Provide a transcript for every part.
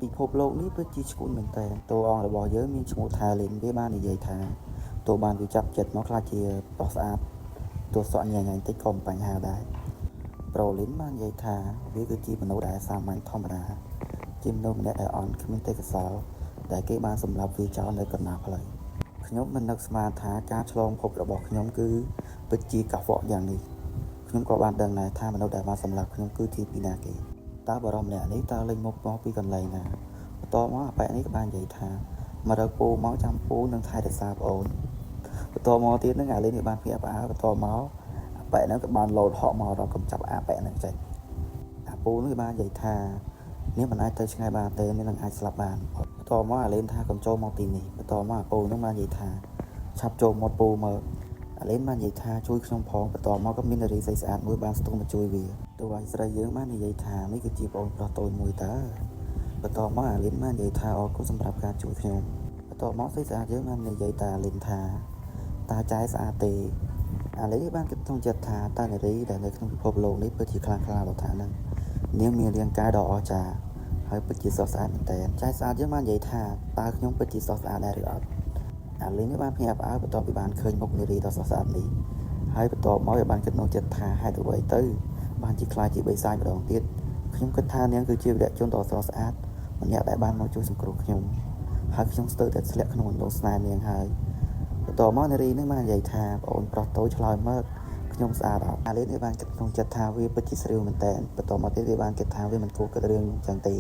ពិភពលោកនេះពិតជាឈួនមែនតើតួអង្គរបស់យើងមានឈ្មោះថាលីនវាបាននិយាយថាទោះបានវាចាប់ចិត្តមកខ្លាចជាប្រុសស្អាតទោះសក់ញ៉ៃញ៉ៃតិចក៏មិនបញ្ហាដែរប្រូលីនបាននិយាយថាវាគឺជាមនុស្សដែលសាមញ្ញធម្មតាជាមនុស្សម្នាក់ដែលអន់គ្មានទេពកោសល្យដែលគេបានសម្លាប់វាចោលនៅកណ្ដាលផ្លូវខ្ញុំមិននឹកស្មានថាការឆ្លងភពរបស់ខ្ញុំគឺពិតជាកខ្វក់យ៉ាងនេះខ្ញុំក៏បានដឹងដែរថាមនុស្សដែលបានសម្លាប់ខ្ញុំគឺជាពីណាគេតើបរិមម្នាក់នេះតើលេងមុខមកពីកន្លែងណាបន្ទាប់មកអាប៉ែនេះក៏បាននិយាយថាមករកពូមកចាំពូនឹងថែរក្សាប្អូនបន្ទាប់មកទៀតនឹងអាលីននេះបានភ្ញាក់ផ្អើលបន្ទាប់មកអាប៉ែហ្នឹងក៏បានលោតហក់មករកកំចាប់អាប៉ែហ្នឹងចេញអាពូនេះបាននិយាយថានេះមិនអាចទៅឆ្ងាយបានទេនេះនឹងអាចស្លាប់បានបន្ទាប់មកអាលីនថាកុំចូលមកទីនេះបន្ទាប់មកអាពូហ្នឹងបាននិយាយថាឆាប់ចូលមាត់ពូមកអាលីនបាននិយាយថាជួយខ្ញុំផងបន្ទាប់មកក៏មាននារីស្អាតស្អាតមួយបានស្ទង់មកជួយវាទោះឲ្យស្រីយើងបាននិយាយថានេះគឺជាប្អូនប្រុសតូចមួយតើបន្ទាប់មកអាលីនបាននិយាយថាអរគុណសម្រាប់ការជួយខ្ញុំបន្ទាប់មកស្រីស្អាតយើងបាននិយាយតាអាលីនថាតើចែស្អាតទេអាលីនបានគិតក្នុងចិត្តថាតើនារីដែលនៅក្នុងពិភពលោកនេះពិតជាខ្លាំងក្លាដល់ថាហ្នឹងនាងមានរាងកាយដ៏អស្ចារ្យហើយពិតជាស្រស់ស្អាតមែនទែនចែស្អាតយើងបាននិយាយថាតើខ្ញុំពិតជាស្រស់ស្អាតដែរឬអត់អាលីននេះបានភ្ញាក់ផ្អើលបន្ទាប់ពីបានឃើញមុខនារីដ៏ស្រស់ស្អាតនេះហើយបន្ទាប់មកវាបានគិតក្នុងចិត្តថាហេតុអ្វីទៅបានជាខ្លាចជាបិសាចម្ដងទៀតខ្ញុំគិតថានាងគឺជាវីរជនដ៏ស្រស់ស្អាតម្នាក់ដែលបានមកជួយសង្គ្រោះខ្ញុំហើយខ្ញុំស្ទើរតែធ្លាក់ក្នុងអណ្ដូងស្នេហ៍នាងហើយបន្ទាប់មកនារីនឹងបាននិយាយថាប្អូនប្រុសតូចឆ្លើយមកខ្ញុំស្អាតអត់អាលីននេះបានគិតក្នុងចិត្តថាវាពិតជាស្រាវមែនតើបន្ទាប់មកទៀតវាបានគិតថាវាមិនគួរគិតរឿងចឹងទេ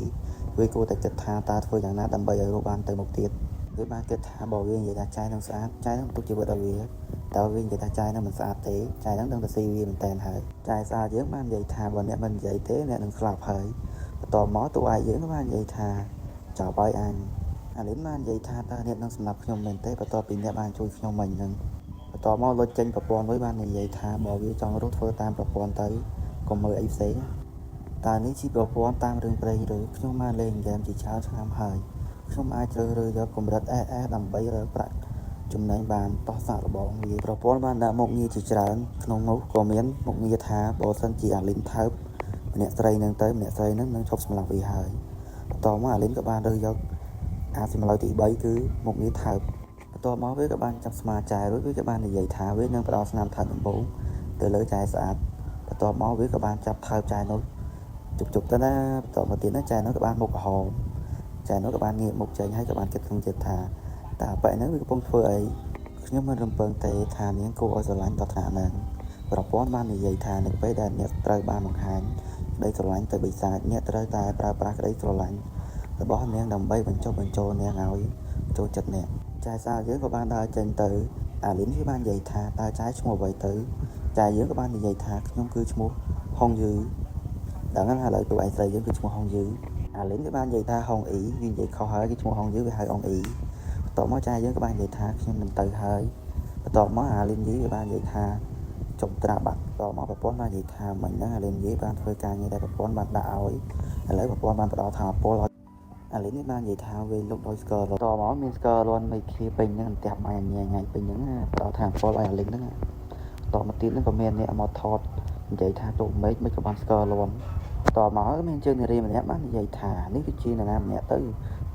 វាគួរតែគិតថាតើធ្វើយ៉ាងណាដើម្បីឲ្យរស់បានទៅមុខទៀតវាបានគិតថាបើវានិយាយថាចែនឹងស្អាតចែនឹងទុកជីវិតឲ្យវាតើវានិយាយថាចែនឹងមិនស្អាតទេចែនឹងដឹងតែស៊ីវាមែនតើហើយចែស្អាតយើងបាននិយាយថាបើអ្នកមិននិយាយទេអ្នកនឹងស្លាប់ហើយបន្ទាប់មកតួឯកយើងក៏បាននិយាយថាចប់ហើយអញអាលីនបាននិយាយថាតើអ្នកនឹងសម្លាប់ខ្ញុំមែនទេបន្ទាប់ពីអ្នកបានជួយខ្ញុំមិញហ្នឹងបន្ទាប់មកលុចចេញប្រព័ន្ធមួយបាននិយាយថាបើវាចង់រស់ធ្វើតាមប្រព័ន្ធទៅកុំមើលអីផ្សេងតើនេះជាប្រព័ន្ធតាមរឿងព្រេងឬខ្ញុំបានលេងហ្គេមជាច្រើនឆ្នាំហើយខ្ញុំអាចជ្រើសរើសយកកម្រិត SS ដើម្បីរកប្រាក់ចំណេញបានតោះសាកល្បងវាប្រព័ន្ធបានដាក់មុខងារជាច្រើនក្នុងនោះក៏មានមុខងារថាបើសិនជាអាលីនថើបម្នាក់ស្រីនឹងទៅម្នាក់ស្រីនឹងនឹងឈប់សម្លាប់វាហើយបន្ទាប់មកអាលីនក៏បានរើសយកអាសម្លុយទី3គឺមុខងារថើបបន្ទាប់មកវាក៏បានចាប់ស្មាចែរួចវាក៏បាននិយាយថាវានឹងផ្ដល់ស្នាមថើបដំបូងទៅលើចែស្អាតបន្ទាប់មកវាក៏បានចាប់ថើបចែនោះជប់ជប់ទៅណាបន្ទាប់មកទៀតណាចែនោះក៏បានមុខក្រហមចែនោះក៏បានងាកមុខចេញហើយក៏បានគិតក្នុងចិត្តថាតើអាប៉ែហ្នឹងវាកំពុងធ្វើអីខ្ញុំមិនរំពឹងទេថានាងគួរឲ្យស្រឡាញ់ដល់ថ្នាក់ហ្នឹងប្រព័ន្ធបាននិយាយថានៅពេលដែលអ្នកត្រូវបានបង្ហាញក្តីស្រឡាញ់ទៅបិសាចអ្នកត្រូវតែប្រើប្រាស់ក្តីស្រឡាញ់របស់នាងដើម្បីបញ្ចុះបញ្ចូលនាងឲ្យចូលចិត្តអ្នកចែសាយើងក៏បានដើរចេញទៅអាលីនវាបាននិយាយថាតើចែឈ្មោះអ្វីទៅចែយើងក៏បាននិយាយថាខ្ញុំគឺឈ្មោះហុងយឺដឹងហើយឥឡូវតួឯងស្រីយើងគឺឈ្មោះហុងយឺអាលីនវាបាននិយាយថាហុងអ៊ីវានិយាយខុសហើយគឺឈ្មោះហុងយឺវាហៅអ៊ុងអ៊ីបន្ទាប់មកចែយើងក៏បាននិយាយថាខ្ញុំមិនទៅហើយបន្ទាប់មកអាលីនយីវាបាននិយាយថាចុំត្រាបាត់បន្ទាប់មកប្រពន្ធបាននិយាយថាមិញហ្នឹងអាលីនយីបានធ្វើការងារដែលប្រពន្ធបានដាក់ឲ្យឥឡូវប្រពន្ធបានផ្ដល់ថាពលឲ្យអាលីននេះបាននិយាយថាវាលុកដោយស្ករតមកមានស្ករលាន់មីឃ្លីពេញហ្នឹងផ្ទះបាយញ៉ៃញ៉ៃពេញហ្នឹងផ្ដល់ថាពលឲ្យអាលីនហ្នឹងតមកទៀតហ្នឹងក៏មានអ្នកមកថតនិយាយថាទូមេឃមិនក៏បានស្ករលាន់តមកមានជើងនារីម្នាក់បាននិយាយថានេះគឺជានរណាម្នាក់ទៅ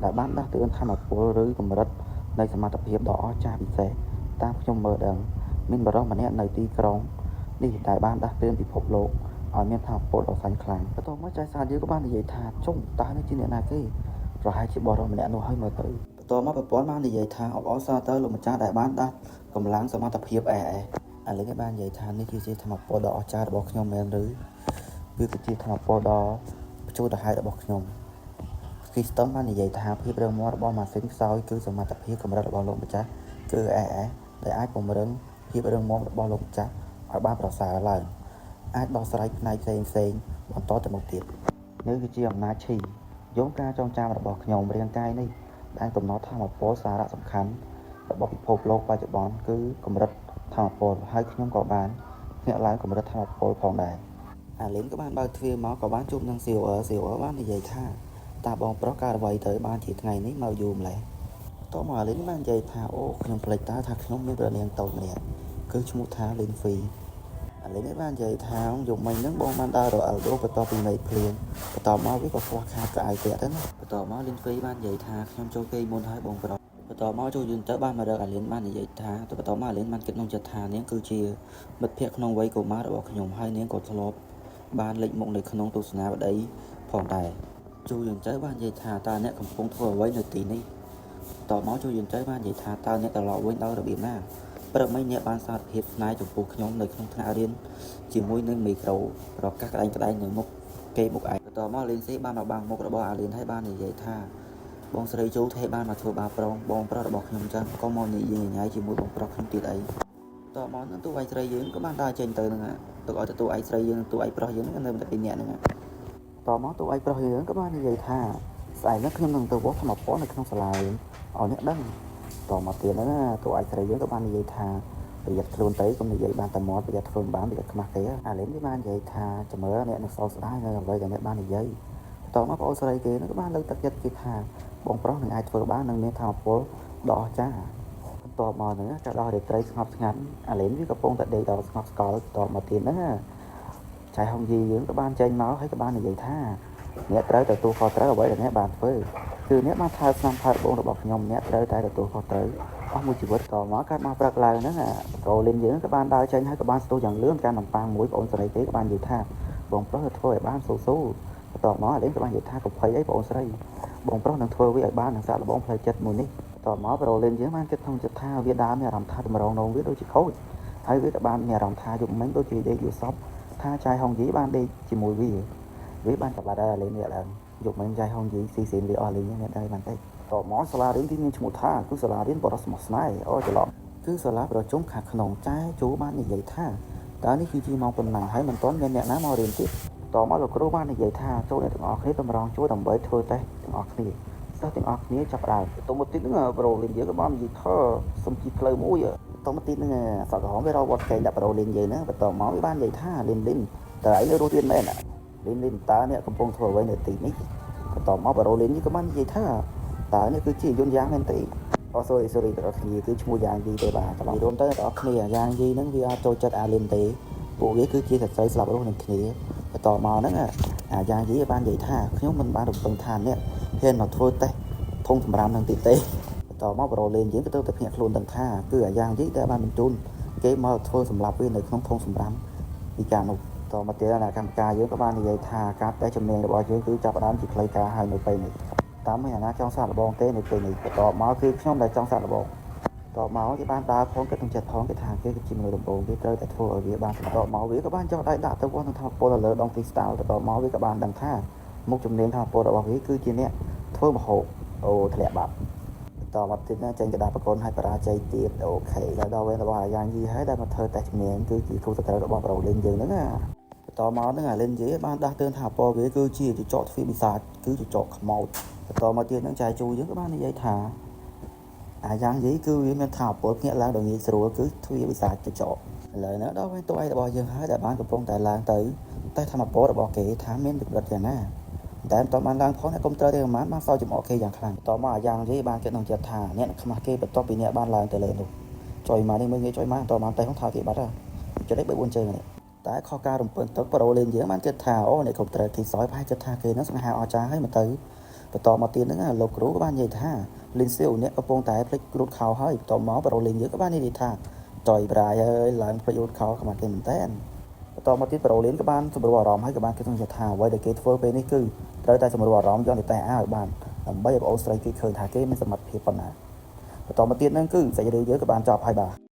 ដែលបានដាស់តឿនធម្មពលឬកម្រិតនៃសមត្ថភាពដ៏អស្ចារ្យពិសេសតាមខ្ញុំមើលដឹងមានបរិសម្នាក់នៅទីក្រុងនេះដែលបានដាស់តឿនពិភពលោកឲ្យមានធម៌ពលដ៏សាញ់ខ្លាំងបន្ទាប់មកចៅសាយើងក៏បាននិយាយថាចុំតើនេះជាអ្នកណាគេប្រហែលជាបរិសម្នាក់នោះហើយមើលទៅបន្ទាប់មកប្រព័ន្ធបាននិយាយថាអបអរសាទរលោកម្ចាស់ដែលបានដាស់កម្លាំងសមត្ថភាពអេអេអាលីងបាននិយាយថានេះគឺជាធម៌ពលដ៏អស្ចារ្យរបស់ខ្ញុំមែនឬវាគឺជាធម៌ពលដ៏បញ្ចូលទៅហេតុរបស់ខ្ញុំគីស្តុងបាននិយាយថាភាពរឹងមាំរបស់ម៉ាស៊ីនខ្សោយគឺសមត្ថភាពកម្រិតរបស់លោកម្ចាស់គឺ SS ដែលអាចពង្រឹងភាពរឹងមាំរបស់លោកម្ចាស់ឲ្យបានប្រសើរឡើងអាចដោះស្រាយផ្នែកផ្សេងផ្សេងបន្តទៅមុខទៀតនេះគឺជាអំណាចឈីយោងការចងចាំរបស់ខ្ញុំរាងកាយនេះដែលកំណត់ធម៌ពលសារៈសំខាន់របស់ពិភពលោកបច្ចុប្បន្នគឺកម្រិតធម៌ពលហើយខ្ញុំក៏បានភ្ញាក់ឡើងកម្រិតធម៌ពលផងដែរអាលីនក៏បានបើកទ្វារមកក៏បានជួបនឹង COR COR បាននិយាយថាតាបងប្រុសកើតអ្វីទៅបានជាថ្ងៃនេះមកយូរម្ល៉េះតមកអាលីនបាននិយាយថាអូខ្ញុំភ្លេចតើថាខ្ញុំមានព្រះនាងតូចម្នាក់គឺឈ្មោះថាលីនហ្វី អាលីននេះបាននិយាយថាយប់មិញហ្នឹងបងបានដើររកអល់ដូបន្ទាប់ពីមេឃភ្លៀងបន្ទាប់មកវាក៏ខ្វះខាតកៅអៅពាក់ទៅណាបន្ទាប់មកលីនហ្វីបាននិយាយថាខ្ញុំចូលគេងមុនហើយបងប្រុសបន្ទាប់មកចូលយន្តទៅបានមករកអាលីនបាននិយាយថាបន្ទាប់មកអាលីនបានគិតក្នុងចិត្តថានាងគឺជាមិត្តភក្តិក្នុងវ័យកុមាររបស់ខ្ញុំហើយនាងក៏ធ្លាប់បានលេចមុខនៅក្នុងទស្សនាវដ្តីផងដែរជូយន្តទៅបាននិយាយថាតើអ្នកកំពុងធ្វើអ្វីនៅទីនេះបន្ទាប់មកជូយន្តទៅបាននិយាយថាតើអ្នកត្រឡប់វិញដោយរបៀបណាព្រឹកមិញអ្នកបានសារភាពស្នេហ៍ចំពោះខ្ញុំនៅក្នុងថ្នាក់រៀនជាមួយនឹងមីក្រូប្រកាសក្តែងក្តែងនៅមុខគេមុខឯងបន្ទាប់មកលីនស៊ីបានមកបាំងមុខរបស់អាលីនហើយបាននិយាយថាបងស្រីជូថេបានមកធ្វើបាបប្រងបងប្រុសរបស់ខ្ញុំចឹងក៏មកនិយាយញ៉ៃជាមួយបងប្រុសខ្ញុំទៀតអីបន្ទាប់មកនឹងតួឯកស្រីយើងក៏បានដើរចេញទៅនឹងទុកឲ្យតួឯកស្រីយើងតួឯកប្រុសយើងនៅតែពីរនាក់ហ្នឹងតមកតួឯកប្រុសយើងក៏បាននិយាយថាស្អែកនេះខ្ញុំនឹងទៅវត្តធម្មពលនៅក្នុងសាលារៀនឲ្យអ្នកដឹងតមកទៀតហ្នឹងតួឯកស្រីយើងក៏បាននិយាយថាប្រយ័ត្នខ្លួនទៅកុំនិយាយបានតែមាត់ប្រយ័ត្នធ្វើមិនបានប្រយ័ត្នខ្មាស់គេអាលីនវាបាននិយាយថាចាំមើលអ្នកនឹងសោកស្ដាយនៅអ្វីដែលអ្នកបាននិយាយបន្ទាប់មកប្អូនស្រីគេនឹងក៏បានលើកទឹកចិត្តគេថាបងប្រុសនឹងអាចធ្វើបាននឹងមានធម៌ពលដ៏អស្ចារ្យបន្ទាប់មកហ្នឹងការដល់រាត្រីស្ងប់ស្ងាត់អាលីនវាកំពុងតែដេកដល់ស្ងប់ស្កល់បន្ទាប់មកទៀតហ្នឹងចៃហុងយីយើងក៏បានចេញមកហើយក៏បាននិយាយថាអ្នកត្រូវទទួលខុសត្រូវអ្វីដែលអ្នកបានធ្វើគឺអ្នកបានថើបស្នាមថើបបងរបស់ខ្ញុំអ្នកត្រូវតែទទួលខុសត្រូវអស់មួយជីវិតតមកកាត់មកព្រឹកឡើងហ្នឹងប្រូលីនយើងក៏បានដើរចេញហើយក៏បានស្ទុះយ៉ាងលឿនការដំប៉ាងមួយបងស្រីគេក៏បាននិយាយថាបងប្រុសទៅធ្វើឲ្យបានស៊ូស៊ូបន្ទាប់មកអាលីនក៏បាននិយាយថាកុំភ័យអីបងស្រីបងប្រុសនឹងធ្វើវាឲ្យបាននឹងសាកល្បងផ្លូវចិត្តមួយនេះបន្ទាប់មកប្រូលីនយើងបានគិតក្នុងចិត្តថាវាដើមមានអារម្មណ៍ថាតម្រងនងវាដូចជាខូចហើយវាក៏បានមានអារម្មណ៍ថាយប់មិញដូចជាដេកយល់សពថាចៃហុងយីបានដេកជាមួយវាវាបានចាប់បាត់ហើយអាលីននេះឡើងយប់មិញចៃហុងយីស៊ីស៊ីនវាអស់លីងអ្នកដែរបានតិចតមកសាលារៀនទីមានឈ្មោះថាគឺសាលារៀនបរិស្មោះស្នេហ៍អូច្រឡំគឺសាលាប្រជុំខាងក្នុងចែជូបាននិយាយថាតើនេះគឺជាម៉ោងប៉ុន្មានហើយមិនទាន់មានអ្នកណាមករៀនទៀតតមកលោកគ្រូបាននិយាយថាចូលអ្នកទាំងអស់គ្នាតម្រង់ជួរដើម្បីធ្វើតេស្តទាំងអស់គ្នាសិស្សទាំងអស់គ្នាចាប់ដើមទៅមកទៀតហ្នឹងប្រូលីនយើងក៏បាននិយាយថាសុំជីផ្លូវមួយតមកទៀតហ្នឹងសក់ក្រហមវារកវត្តកែងដាក់ប្រូលីនយើងហ្នឹងបន្ទាប់មកវាបាននិយាយថាលីនលីនតើឯងនៅរស់ទៀតមែនលីនលីនតើអ្នកកំពុងធ្វើអ្វីនៅទីនេះបន្ទាប់មកប្រូលីនក៏បាននិយាយថាតើនេះគឺជាយន្តយ៉ាងមែនទេអូ sorry sorry ទាំងអស់គ្នាគឺឈ្មោះយ៉ាងយីទេបាទត្រឡប់រួមទៅទាំងអស់គ្នាយ៉ាងយីហ្នឹងវាអត់ចូលចិត្តអាលីនទេពួកវាគឺជាសត្រូវស្លាប់រស់នឹងគ្នាបន្ទាប់មកហ្នឹងអាយ៉ាងយីបាននិយាយថាខ្ញុំមិនបានរំពឹងថាអ្នកហ៊ានមកធ្វើតេស្តធំសម្រាមនឹងទៀតទេបន្ទាប់មកប្រូលេនយើងក៏ទៅតែភ្ញាក់ខ្លួនដឹងថាគឺអាយ៉ាងយីដែលបានបញ្ជូនគេមកធ្វើសម្លាប់វានៅក្នុងធុងសម្រាមពីការនោះតមកទៀតអាកម្មការយើងក៏បាននិយាយថាការតេស្តជំនាញរបស់យើងគឺចាប់ផ្ដើមជាផ្លូវការហើយនៅពេលនេះតាមមានអាណាចង់សាកល្បងទេនៅពេលនេះបន្ទាប់មកគឺខ្ញុំដែលចង់សាកល្បងតបមកគេបានដើរផងគិតក្នុងចិត្តផងគេថាគេគឺជាមនុស្សដំបូងគេត្រូវតែធ្វើឲ្យវាបានបន្ទាប់មកវាក៏បានចោះដៃដាក់ទៅវាស់នឹងធម្មពលទៅលើដងទីស្តាល់បន្ទាប់មកវាក៏បានដឹងថាមុខជំនាញធម្មពលរបស់វាគឺជាអ្នកធ្វើម្ហូបអូធ្លាក់បាត់បន្តមកទៀតណាចេញកដាបកុនឲ្យបរាជ័យទៀត OK ដល់ដល់វេនរបស់អាយ៉ាងយីហើយដែលមកធ្វើតេស្តជំនាញគឺជាគូសត្រូវរបស់ប្រូលីនយើងហ្នឹងណាបន្តមកហ្នឹងអាលិនយីបានដាស់តឿនថាពណ៌វាគឺជាចចកទ្វារបិសាចគឺជាចចកខ្មោចបន្តមកទៀតហ្នឹងចែជូយើងក៏បាននិយាយថាអាយ៉ាងយីគឺវាមានថាពលភ្ញាក់ឡើងដោយងាយស្រួលគឺទ្វារបិសាចចចកឥឡូវហ្នឹងដល់វិញតួឯករបស់យើងហើយដែលបានកំពុងតែឡើងទៅតែធម្មពលរបស់គេថាមានកម្រិតយ៉ាងណាតែមិនតបានឡើងផងអ្នកកុំត្រូវទេប្រហែលបានសោចំអកគេយ៉ាងខ្លាំងបន្តមកអាយ៉ាងយីបានគិតក្នុងចិត្តថាអ្នកខ្មាស់គេបន្ទាប់ពីអ្នកបានឡើងទៅលើនោះចុយមកនេះមើលងាយចុយមកតបានតែផងថាគេបាត់ហើយចុចលេខ3 4ជើងនេះតែខុសការរំពឹងទុកប្រូលេងយើងបានគិតថាអូអ្នកកុំត្រូវគេសយប្រហែលគិតថាគេនឹងស្នេហាអស្ចារ្យហើយមកទៅបន្តមកទៀតហ្នឹងលោកគ្រូក៏បាននិយាយថាលីនសៀវអ្នកកំពុងតែភ្លេចរូតខោហើយបន្តមកប្រូលេងយើងក៏បាននិយាយថាចុយប្រាយអើយឡើងភ្លេចរូតខោខ្មាស់គេមែនតើបន្តមកទៀតប្រូលីនក៏បានសម្រួលអារម្មណ៍ហើយក៏បានគិតក្នុងចិត្តថាអ្វីដែលគេធ្វើពេលនេះគឺត្រូវតែសម្រួលអារម្មណ៍យកទៅតែឲ្យបានដើម្បីឲ្យប្អូនស្រីគេឃើញថាគេមានសមត្ថភាពប៉ុណ្ណាបន្តមកទៀតហ្នឹងគឺសាច់រឿងយើងក៏បានចប់ហើយបាទ។